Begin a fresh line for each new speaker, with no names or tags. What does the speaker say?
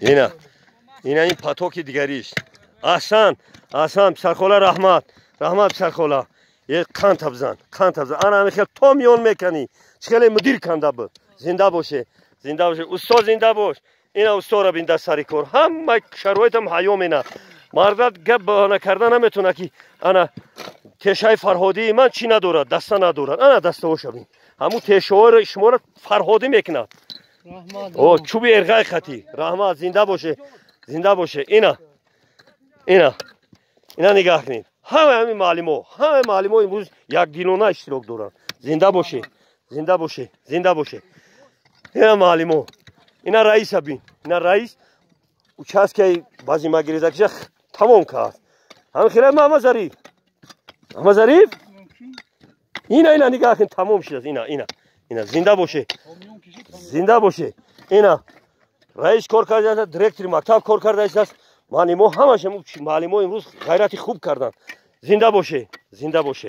Ина, ина ин потоки дигариш. Аҳсан, аҳсан, писархола, раҳмат, раҳмат, писархола. Е, қанта бизан, қанта бизан. Ана ҳамин хел то миён меканӣ. Чӣ хеле мудир канда буд. Зинда боше, зинда боше, устод, зинда бош. Ина устора бин, дар сари кор, ҳама шароитам ҳаё мена. Мардат гап баҳона карда наметавона, ки ана тешаи фарҳодии ман чӣ надорад, даста надорад. Ана дастаҳоша бин, ҳамун тешаҳоро шуморо фарҳодӣ мекунад. О, чӯби эрғай хатӣ. Раҳмат, зинда боше, зинда боше. Ина, ина, ина нигаҳ кунед, ҳама ҳамин маълимо, ҳамаи маълимо имрӯз якдилона иштирок доранд. Зинда боше, зинда боше, зинда боше. Ина маълимо, ина раиса бин, ина раис участкаи базимагирезакиша тамом кард. Ҳамин хела, Маҳмад Зариф, Маҳмад Зариф, ина, ина нигаҳ кун, тамом шудааст. Ина, ина, ина, зинда боше, зинда боше. Ина раис кор кардааст, директори мактаб кор кардааст, маълимо, ҳамаша маълимо имрӯз ғайрати хуб карданд. Зинда боше, зинда боше.